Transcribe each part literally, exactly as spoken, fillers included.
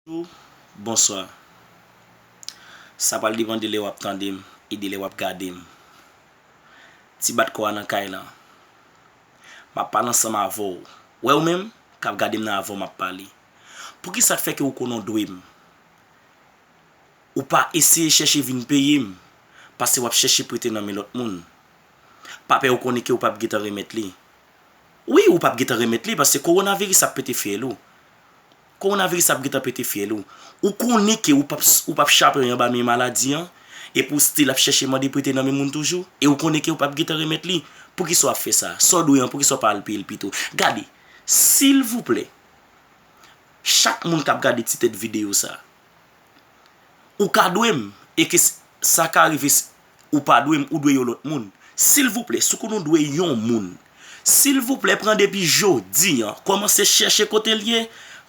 Bonjou, bonswa. Sa pral depann de lè w ap tande m e de lè w ap gade m. Ti bat kò a nan kay lan. M ap pale ansanm avè w. Wè ou menm k ap gade m nan, avè w m ap pale. Poukisa k fè ke ou konnen w dwe m? Ou pa eseye chèche vin peye m, pase w ap chèche prete nan men lòt moun. Pa pè, ou konnen ke ou p ap gentan remèt li. Wi, ou p ap gentan remèt li, paske kowonaviris ap pete fyèl ou. Kowonaviris ap gentan pete fyèl ou. Ou konnen ke ou p ap, ou p ap chape anba men maladi an, epi w still ap chèche mande prete nan men moun toujou, e ou konnen ke ou p ap gentan remèt li. Poukisa w ap fè sa? Sa w dwe an, poukisa w pa al peye l pito? Gade, silvouplè, chak moun k ap gade ti tèt videyo sa, ou ka dwe m, e ke s- sa ka rive s- ou pa dwe m, ou dwe yon lòt moun. Silvouplè, si w konnen w dwe yon moun, silvouplè, pran depi jodi an, kòmanse chèche kote l ye,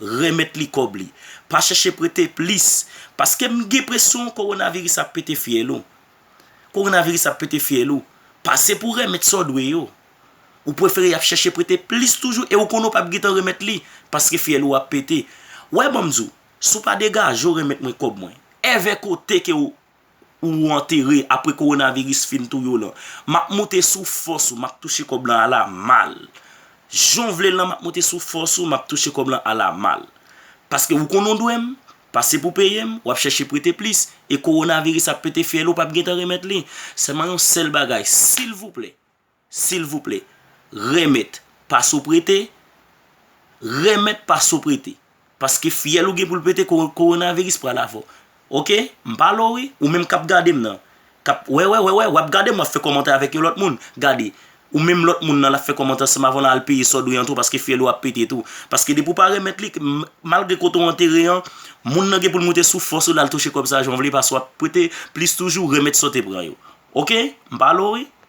remèt li kòb li. Pa chèche prete plis, paske m gen enpresyon kowonaviris ap pete fyèl ou. Kowonaviris ap pete fyèl ou. Pase pou remèt sa w dwe yo. Ou prefere y ap chèche prete plis toujou e ou konnen w p ap gentan remèt li, paske fyèl ou ap pete. Wè, ban m di w, si w pa degaje w remèt mwen kòb mwen, èvè kote ke ou, ou antere apre kowonaviris fin touye w lan, m ap moute sou fòs ou, m ap touche kòb lan ala mal. Jan w vle l lan, m ap moute sou fòs ou, m ap touche kòb lan ala mal. Paske ou konnen w dwe m, pase pou peye m, w ap chèche prete plis, e kowonaviris ap pete fyèl ou, w p ap gentan remèt li. Sèlman yon sèl bagay, silvouplè, silvouplè, remèt, pase w prete, remèt, pase w prete. Paske fyèl ou gen pou l pete, ko- kowonaviris pral avè w. Oke? M pale w wi, ou menm k ap gade m nan. K ap, wè, wè, wè, wè, w ap gade m, w ap fè kòmantè avèk yon lòt moun. Gade, ou menm lòt moun nan, l ap fè kòmantè ansanm avè w, l al peye sa w dwe an tou, paske fyèl ou ap pete tou. Paske depi w pa remèt li, m- malgre kote w antere an, moun nan gen pou l moute sou fòs ou, l al touche kòb sa jan w vle, paske w ap prete plis toujou, remèt sa w te pran yo. Oke? M pale w wi.